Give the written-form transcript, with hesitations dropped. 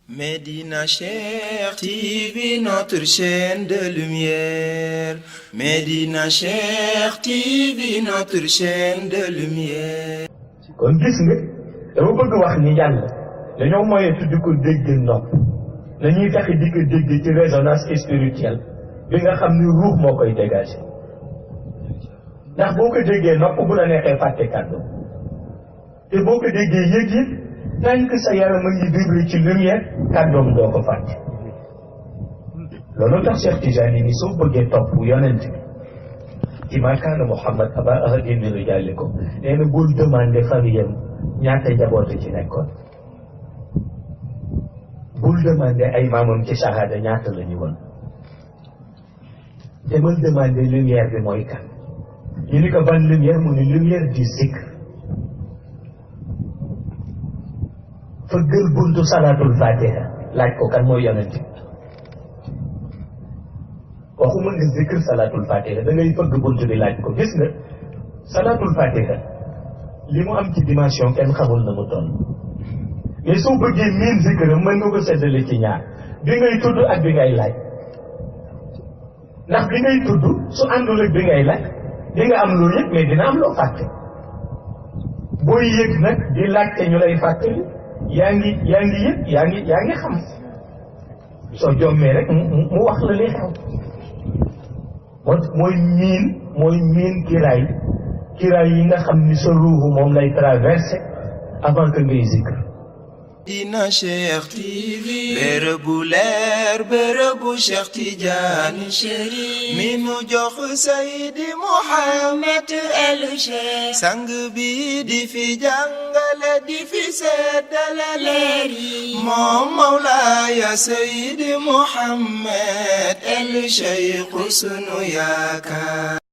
Médina Cheikh TV, notre chaîne de lumière. Médina Cheikh TV, notre chaîne de lumière. kon gis nga dama bëgg wax ni yàlla dañoo moyetu di ko dégg nopp dañuy fexe di ko dégg ci résonance spirituelle bi nga xam ni ruux moo koy dégagé ndax boo ko déggee nopp bu la neexee fàtte kàddu te boo ko déggee yëg-yëg tant que sa yaram a ngi vibre ci lumière kàddoom doo ko fàtte loolu tax Cheikh Tijani ni soo bëggee topp yonent bi ci ma kaana Muhammad aba ahadin min rijaalikum nee na bul demandé famille ñaata njaboot ci nekkoon bul demandé ay maamam ci shahada ñaata la ñu woon demal demandé lumière bi mooy kan ñu ni ko ban lumière mu ni lumière du zikr fëggal buntu salatul fatiha laaj ko kan mooy yonent bi waxuma nga zikr salatul fatiha da ngay fëgg bunt bi laaj ko gis nga salatul fatiha li mu am ci dimension kenn xamul na mu toll mais soo bëggee miin zikr mën nga ko seddale ci ñaar bi ngay tudd ak bi ngay laaj ndax bi ngay tudd su àndul ak bi ngay laaj di nga am loo yëg mais dina am loo fàtte booy yëg nag di laajte ñu lay fàttali yaa ngi yëg yaa ngi xam soo jommee rek mu wax la li xew mooy miin kiraay yi nga xam ni sa ruuxu moom lay traversé avant que ngay zikr. Médina Cheikh TV, bërëbu leer bërëbu Cheikh Tidiane Chérif mi nu jox Seydi Mouhamed El Cheikh sang bi di fi jàngale di fi seddale leer yi moom Mawlaaya Seydi Mouhamed El Cheikh sunu yaakaar.